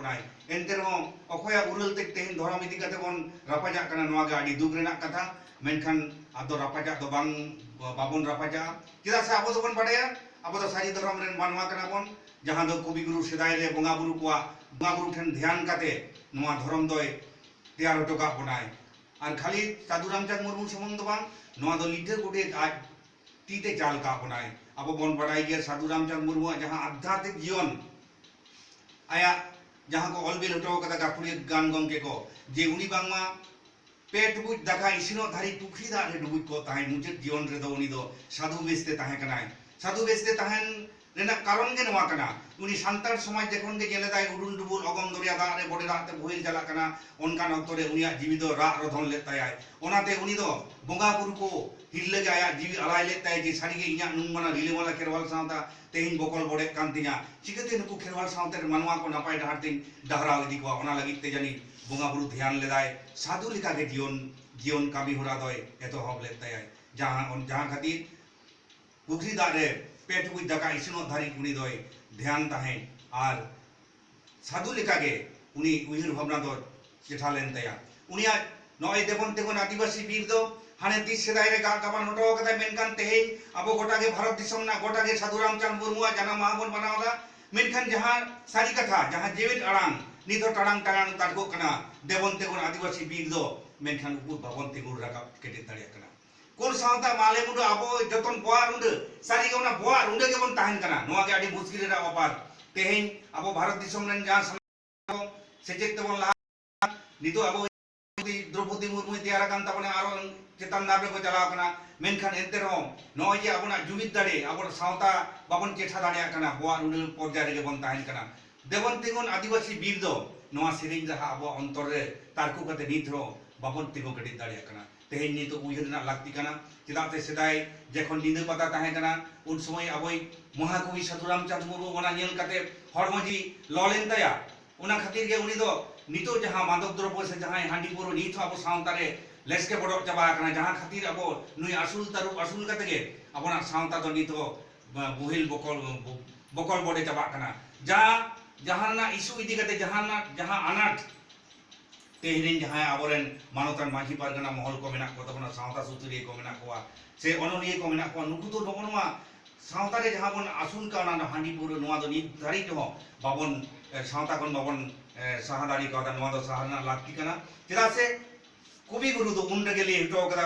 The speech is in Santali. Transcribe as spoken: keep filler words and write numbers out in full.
ᱠᱟᱱᱟᱭ᱾ ᱮᱱᱛᱮ ᱨᱮᱦᱚᱸ ᱚᱠᱚᱭᱟᱜ ᱩᱨᱟᱹᱞ ᱛᱮ ᱛᱮᱦᱮᱧ ᱫᱷᱚᱨᱚᱢ ᱤᱫᱤ ᱠᱟᱛᱮ ᱵᱚᱱ ᱨᱟᱯᱟᱪᱟᱜ ᱠᱟᱱᱟ, ᱱᱚᱣᱟ ᱜᱮ ᱟᱹᱰᱤ ᱫᱩᱠ ᱨᱮᱱᱟᱜ ᱠᱟᱛᱷᱟ᱾ ᱢᱮᱱᱠᱷᱟᱱ ᱟᱫᱚ ᱨᱟᱯᱟᱪᱟᱜ ᱫᱚ ᱵᱟᱝ, ᱵᱟᱵᱚᱱ ᱨᱟᱯᱟᱪᱟᱜᱼᱟ᱾ ᱪᱮᱫᱟᱜ ᱥᱮ ᱟᱵᱚ ᱫᱚᱵᱚᱱ ᱵᱟᱰᱟᱭᱟ, ᱟᱵᱚ ᱫᱚ ᱥᱟᱹᱨᱤ ᱫᱷᱚᱨᱚᱢ ᱨᱮᱱ ᱢᱟᱱᱣᱟ ᱠᱟᱱᱟ ᱵᱚᱱ, ᱡᱟᱦᱟᱸ ᱫᱚ ᱠᱚᱵᱤ ᱜᱩᱨᱩ ᱥᱮᱫᱟᱭ ᱨᱮ ᱵᱚᱸᱜᱟ ᱵᱩᱨᱩ ᱠᱚᱣᱟᱜ, ᱵᱚᱸᱜᱟ ᱵᱩᱨᱩ ᱴᱷᱮᱱ ᱫᱷᱮᱭᱟᱱ ᱠᱟᱛᱮ ᱱᱚᱣᱟ ᱫᱷᱚᱨᱚᱢ ᱫᱚᱭ ᱛᱮᱭᱟᱨ ᱦᱚᱴᱚ ᱠᱟᱜ ᱵᱚᱱᱟᱭ᱾ ᱟᱨ ᱠᱷᱟᱹᱞᱤ ᱥᱟᱹᱫᱷᱩ ᱨᱟᱢᱪᱟᱸᱫᱽ ᱢᱩᱨᱢᱩ ᱥᱩᱢᱩᱝ ᱫᱚ ᱵᱟᱝ, ᱱᱚᱣᱟ ᱫᱚ ᱞᱤᱴᱷᱟᱹ ᱜᱚᱰᱮᱛ ᱟᱡ ᱛᱤ ᱛᱮ ᱪᱟᱞ ᱠᱟᱜ ᱵᱚᱱᱟᱭ᱾ ᱟᱵᱚ ᱵᱚᱱ ᱵᱟᱰᱟᱭ ᱜᱮᱭᱟ ᱥᱟᱹᱫᱷᱩ ᱨᱟᱢᱪᱟᱸᱫᱽ ᱢᱩᱨᱢᱩᱣᱟᱜ ᱡᱟᱦᱟᱸ ᱟᱫᱷᱭᱟᱛᱢᱤᱠ ᱡᱤᱭᱚᱱ, ᱟᱭᱟᱜ ᱡᱟᱦᱟᱸ ᱠᱚ ᱚᱞ ᱵᱤᱞ ᱦᱚᱴᱚ ᱠᱟᱫᱟ ᱜᱟᱹᱠᱷᱩᱲᱤᱭᱟᱹ ᱜᱟᱱ ᱜᱚᱢᱠᱮ ᱠᱚ, ᱡᱮ ᱩᱱᱤ ᱵᱟᱝᱢᱟ ᱯᱮ ᱴᱩᱠᱩᱡ ᱫᱟᱠᱟ ᱤᱥᱤᱱᱚᱜ ᱫᱷᱟᱹᱨᱤᱡ ᱯᱩᱠᱷᱨᱤ ᱫᱟᱜ ᱨᱮ ᱰᱩᱵᱩᱡ ᱠᱚᱜ ᱛᱟᱦᱮᱸᱫ᱾ ᱢᱩᱪᱟᱹᱫ ᱡᱤᱭᱚᱱ ᱨᱮᱫᱚ ᱩᱱᱤ ᱫᱚ ᱥᱟᱹᱫᱷᱩ ᱵᱮᱥ ᱛᱮ ᱛᱟᱦᱮᱸ ᱠᱟᱱᱟᱭ᱾ ᱥᱟᱹᱫᱷᱩ ᱵᱮᱥ ᱛᱮ ᱛᱟᱦᱮᱱ ᱨᱮᱱᱟᱜ ᱠᱟᱨᱚᱱ ᱜᱮ ᱱᱚᱣᱟ ᱠᱟᱱᱟ, ᱩᱱᱤ ᱥᱟᱱᱛᱟᱲ ᱥᱚᱢᱟᱡᱽ ᱡᱚᱠᱷᱚᱱ ᱜᱮ ᱧᱮᱞᱮᱫᱟᱭ ᱩᱰᱩᱞ ᱰᱩᱵᱩᱞ ᱚᱜᱚᱢ ᱫᱚᱨᱭᱟ ᱫᱟᱜ ᱨᱮ ᱵᱚᱰᱮ ᱫᱟᱜ ᱛᱮ ᱵᱳᱦᱮᱞ ᱪᱟᱞᱟᱜ ᱠᱟᱱᱟ, ᱚᱱᱠᱟᱱ ᱚᱠᱛᱚ ᱨᱮ ᱩᱱᱤᱭᱟᱜ ᱡᱤᱣᱤ ᱫᱚ ᱨᱟᱜ ᱨᱚᱫᱷᱚᱱ ᱞᱮᱫ ᱛᱟᱭᱟᱭ᱾ ᱚᱱᱟᱛᱮ ᱩᱱᱤ ᱫᱚ ᱵᱚᱸᱜᱟ ᱵᱩᱨᱩ ᱠᱚ ᱦᱤᱨᱞᱟᱹ ᱜᱮ ᱟᱭᱟᱜ ᱡᱤᱣᱤ ᱟᱞᱟᱭ ᱞᱮᱫ ᱛᱟᱭᱟ ᱡᱮ ᱥᱟᱹᱨᱤᱜᱮ ᱤᱧᱟᱜ ᱱᱩᱱ ᱢᱟᱨᱟᱝ ᱨᱤᱞᱟᱹᱢᱟᱞᱟ ᱠᱷᱮᱨᱣᱟᱞ ᱥᱟᱶᱛᱟ ᱛᱮᱦᱮᱧ ᱵᱚᱠᱚᱞ ᱵᱚᱰᱮᱜ ᱠᱟᱱ ᱛᱤᱧᱟ, ᱪᱤᱠᱟᱹᱛᱮ ᱱᱩᱠᱩ ᱠᱷᱮᱨᱣᱟᱞ ᱥᱟᱶᱛᱟ ᱨᱮ ᱢᱟᱱᱣᱟ ᱠᱚ ᱱᱟᱯᱟᱭ ᱰᱟᱦᱟᱨ ᱛᱮᱧ ᱰᱟᱦᱨᱟᱣ ᱤᱫᱤ ᱠᱚᱣᱟ᱾ ᱚᱱᱟ ᱞᱟᱹᱜᱤᱫ ᱛᱮ ᱡᱟᱹᱱᱤᱡ ᱵᱚᱸᱜᱟ ᱵᱩᱨᱩ ᱫᱷᱮᱭᱟᱱ ᱞᱮᱫᱟᱭ, ᱥᱟᱹᱫᱷᱩ ᱞᱮᱠᱟᱜᱮ ᱡᱤᱭᱚᱱ, ᱡᱤᱭᱚᱱ ᱠᱟᱹᱢᱤ ᱦᱚᱨᱟ ᱫᱚᱭ ᱮᱛᱚᱦᱚᱵ ᱞᱮᱫ ᱛᱟᱭᱟᱭ᱾ ᱡᱟᱦᱟᱸ, ᱡᱟᱦᱟᱸ ᱠᱷᱟᱹᱛᱤᱨ ᱯᱩᱠᱷᱨᱤ ᱫᱟᱜ ᱨᱮ ᱯᱮ ᱴᱩᱠᱩᱡ ᱫᱟᱠᱟ ᱤᱥᱤᱱᱚᱜ ᱫᱷᱟᱹᱨᱤᱡ ᱩᱱᱤ ᱫᱚᱭ ᱫᱷᱮᱭᱟᱱ ᱛᱟᱦᱮᱸᱫ ᱟᱨ ᱥᱟᱹᱫᱷᱩ ᱞᱮᱠᱟᱜᱮ ᱩᱱᱤ ᱩᱭᱦᱟᱹᱨ ᱵᱷᱟᱵᱽᱱᱟ ᱫᱚ ᱪᱮᱴᱷᱟ ᱞᱮᱱ ᱛᱟᱭᱟ᱾ ᱩᱱᱤᱭᱟᱜ ᱱᱚᱜᱼᱚᱭ ᱫᱮᱵᱚᱱ ᱛᱮᱵᱚᱱ ᱟᱹᱫᱤᱵᱟᱹᱥᱤ ᱵᱤᱨ ᱫᱚ ᱦᱟᱱᱮ ᱛᱤᱥ ᱥᱮᱫᱟᱭ ᱨᱮ ᱜᱟᱜ ᱜᱟᱵᱟᱱ ᱦᱚᱴᱚ ᱠᱟᱫᱟᱭ, ᱢᱮᱱᱠᱷᱟᱱ ᱛᱮᱦᱮᱧ ᱟᱵᱚ ᱜᱚᱴᱟ ᱜᱮ ᱵᱷᱟᱨᱚᱛ ᱫᱤᱥᱚᱢ ᱨᱮᱱᱟᱜ ᱜᱚᱴᱟ ᱜᱮ ᱥᱟᱹᱫᱷᱩ ᱨᱟᱢᱪᱟᱸᱫᱽ ᱢᱩᱨᱢᱩᱣᱟᱜ ᱡᱟᱱᱟᱢ ᱢᱟᱦᱟ ᱵᱚᱱ ᱢᱟᱱᱟᱣ ᱮᱫᱟ᱾ ᱢᱮᱱᱠᱷᱟᱱ ᱡᱟᱦᱟᱸ ᱥᱟᱹᱨᱤ ᱠᱟᱛᱷᱟ, ᱡᱟᱦᱟᱸ ᱡᱮᱣᱮᱫ ᱟᱲᱟᱝ ᱱᱤᱛ ᱦᱚᱸ ᱴᱟᱲᱟᱝ ᱴᱟᱲᱟᱝ ᱛᱟᱰᱜᱚᱜ ᱠᱟᱱᱟ, ᱫᱮᱵᱚᱱ ᱛᱮᱵᱚᱱ ᱟᱹᱫᱤᱵᱟᱹᱥᱤ ᱵᱤᱨ ᱫᱚ, ᱢᱮᱱᱠᱷᱟᱱ ᱩᱠᱩᱨ ᱵᱟᱵᱚᱱ ᱛᱤᱸᱜᱩ ᱨᱟᱠᱟᱵ ᱠᱮᱴᱮᱡ ᱫᱟᱲᱮᱭᱟᱜ ᱠᱟᱱᱟ᱾ ᱠᱚᱱ ᱥᱟᱶᱛᱟ ᱢᱟᱞᱮ ᱢᱩᱸᱰᱟᱹ ᱟᱵᱚ ᱡᱚᱛᱚᱱ ᱵᱚᱣᱟᱨ ᱩᱸᱰᱟᱹ, ᱥᱟᱹᱨᱤᱜᱮ ᱚᱱᱟ ᱵᱚᱣᱟᱨ ᱩᱸᱰᱟᱹ ᱜᱮᱵᱚᱱ ᱛᱟᱦᱮᱱ ᱠᱟᱱᱟ᱾ ᱱᱚᱣᱟ ᱜᱮ ᱟᱹᱰᱤ ᱢᱩᱥᱠᱤᱞ ᱨᱮᱱᱟᱜ ᱵᱮᱯᱟᱨ᱾ ᱛᱮᱦᱮᱧ ᱟᱵᱚ ᱵᱷᱟᱨᱚᱛ ᱫᱤᱥᱚᱢ ᱨᱮᱱ ᱡᱟᱦᱟᱸ ᱥᱟᱱᱟᱢ ᱥᱮᱪᱮᱫ ᱛᱮᱵᱚᱱ ᱞᱟᱦᱟ, ᱱᱤᱛᱚᱜ ᱟᱵᱚ ᱫᱨᱚᱯᱚᱫᱤ ᱢᱩᱨᱢᱩᱭ ᱛᱮᱭᱟᱨ ᱟᱠᱟᱱ ᱛᱟᱵᱚᱱᱟ, ᱟᱨᱚ ᱪᱮᱛᱟᱱ ᱫᱷᱟᱯ ᱨᱮᱠᱚ ᱪᱟᱞᱟᱣ ᱠᱟᱱᱟ᱾ ᱢᱮᱱᱠᱷᱟᱱ ᱮᱱᱛᱮ ᱨᱮᱦᱚᱸ ᱱᱚᱜᱼᱚᱭ ᱡᱮ ᱟᱵᱚᱱᱟᱜ ᱡᱩᱢᱤᱫ ᱫᱟᱲᱮ, ᱟᱵᱚᱱᱟᱜ ᱥᱟᱶᱛᱟ ᱵᱟᱵᱚᱱ ᱪᱮᱴᱷᱟ ᱫᱟᱲᱮᱭᱟᱜ ᱠᱟᱱᱟ, ᱵᱚᱣᱟᱨ ᱩᱸᱰᱟᱹ ᱯᱚᱨᱡᱟᱭ ᱨᱮᱜᱮ ᱵᱚᱱ ᱛᱟᱦᱮᱱ ᱠᱟᱱᱟ᱾ ᱫᱮᱵᱚᱱ ᱛᱤᱸᱜᱩᱱ ᱟᱹᱫᱤᱵᱟᱹᱥᱤ ᱵᱤᱨ ᱫᱚ ᱱᱚᱣᱟ ᱥᱮᱨᱮᱧ ᱨᱟᱦᱟ ᱟᱵᱚᱣᱟᱜ ᱚᱱᱛᱚᱨ ᱨᱮ ᱛᱟᱨᱠᱳ ᱠᱟᱛᱮ ᱱᱤᱛ ᱨᱮᱦᱚᱸ ᱵᱟᱵᱚᱱ ᱛᱤᱸᱜᱩ ᱠᱮᱴᱮᱡ ᱫᱟᱲᱮᱭᱟᱜ ᱠᱟᱱᱟ᱾ ᱛᱮᱦᱮᱧ ᱱᱤᱛᱚᱜ ᱩᱭᱦᱟᱹᱨ ᱨᱮᱱᱟᱜ ᱞᱟᱹᱠᱛᱤ ᱠᱟᱱᱟ᱾ ᱪᱮᱫᱟᱜ ᱥᱮ ᱥᱮᱫᱟᱭ ᱡᱚᱠᱷᱚᱱ ᱧᱤᱫᱟᱹ ᱯᱟᱛᱟ ᱛᱟᱦᱮᱸ ᱠᱟᱱᱟ, ᱩᱱ ᱥᱚᱢᱚᱭ ᱟᱵᱚᱭᱤᱡ ᱢᱚᱦᱟᱠᱚᱵᱤ ᱥᱟᱹᱫᱷᱩ ᱨᱟᱢᱪᱟᱸᱫᱽ ᱢᱩᱨᱢᱩ ᱚᱱᱟ ᱧᱮᱞ ᱠᱟᱛᱮ ᱦᱚᱲᱢᱚ ᱡᱤᱣᱤ ᱞᱚ ᱞᱮᱱ ᱛᱟᱭᱟ᱾ ᱚᱱᱟ ᱠᱷᱟᱹᱛᱤᱨ ᱜᱮ ᱩᱱᱤ ᱫᱚ ᱱᱤᱛᱚᱜ ᱡᱟᱦᱟᱸ ᱢᱟᱫᱚᱠ ᱫᱨᱚᱵᱽᱵᱚ ᱥᱮ ᱡᱟᱦᱟᱸᱭ ᱦᱟᱺᱰᱤ ᱯᱟᱹᱣᱨᱟᱹ ᱱᱤᱛ ᱦᱚᱸ ᱟᱵᱚ ᱥᱟᱶᱛᱟ ᱨᱮ ᱞᱮᱥᱠᱮ ᱵᱚᱰᱚᱜ ᱪᱟᱵᱟ ᱟᱠᱟᱱᱟ, ᱡᱟᱦᱟᱸ ᱠᱷᱟᱹᱛᱤᱨ ᱟᱵᱚ ᱱᱩᱭ ᱟᱹᱥᱩᱞ ᱛᱟᱹᱨᱩᱵ ᱟᱹᱥᱩᱞ ᱠᱟᱛᱮ ᱜᱮ ᱟᱵᱚᱱᱟᱜ ᱥᱟᱶᱛᱟ ᱫᱚ ᱱᱤᱛ ᱦᱚᱸ ᱵᱚᱦᱤᱞ ᱵᱚᱠᱚᱞ, ᱵᱚᱠᱚᱞ ᱵᱚᱰᱮ ᱪᱟᱵᱟᱜ ᱠᱟᱱᱟ᱾ ᱡᱟ ᱡᱟᱦᱟᱸ ᱨᱮᱱᱟᱜ ᱤᱥᱩ ᱤᱫᱤ ᱠᱟᱛᱮ ᱡᱟᱦᱟᱸ ᱨᱮᱱᱟᱜ ᱡᱟᱦᱟᱸ ᱟᱱᱟᱴ, ᱛᱮᱦᱮᱧ ᱨᱮᱱ ᱡᱟᱦᱟᱸᱭ ᱟᱵᱚᱨᱮᱱ ᱢᱟᱱᱚᱛᱟᱱ ᱢᱟᱹᱡᱷᱤ ᱯᱟᱨᱜᱟᱱᱟ ᱢᱚᱦᱚᱞ ᱠᱚ ᱢᱮᱱᱟᱜ ᱠᱚ ᱛᱟᱵᱚᱱᱟ, ᱥᱟᱶᱛᱟ ᱥᱩᱥᱟᱹᱨᱤᱭᱟᱹ ᱠᱚ ᱢᱮᱱᱟᱜ ᱠᱚᱣᱟ, ᱥᱮ ᱚᱱᱚᱞᱤᱭᱟᱹ ᱠᱚ ᱢᱮᱱᱟᱜ ᱠᱚᱣᱟ, ᱱᱩᱠᱩ ᱫᱚ ᱱᱚᱜᱼᱚ ᱱᱚᱣᱟ ᱥᱟᱶᱛᱟ ᱨᱮ ᱡᱟᱦᱟᱸ ᱵᱚᱱ ᱟᱹᱥᱩᱞ ᱠᱟᱣᱱᱟ ᱦᱟᱺᱰᱤ ᱯᱟᱹᱣᱨᱟᱹ, ᱱᱚᱣᱟ ᱫᱚ ᱱᱤᱛ ᱫᱷᱟᱹᱨᱤᱡ ᱨᱮᱦᱚᱸ ᱵᱟᱵᱚᱱ, ᱮ, ᱥᱟᱶᱛᱟ ᱠᱷᱚᱱ ᱵᱟᱵᱚᱱ, ᱮ, ᱥᱟᱦᱟ ᱫᱟᱲᱮ ᱠᱟᱣᱫᱟ᱾ ᱱᱚᱣᱟ ᱫᱚ ᱥᱟᱦᱟ ᱨᱮᱱᱟᱜ ᱞᱟᱹᱠᱛᱤ ᱠᱟᱱᱟ᱾ ᱪᱮᱫᱟᱜ ᱥᱮ ᱠᱚᱵᱤ ᱜᱩᱨᱩ ᱫᱚ ᱩᱱ ᱨᱮᱜᱮ ᱞᱟᱹᱭ ᱦᱚᱴᱚ ᱠᱟᱫᱟ,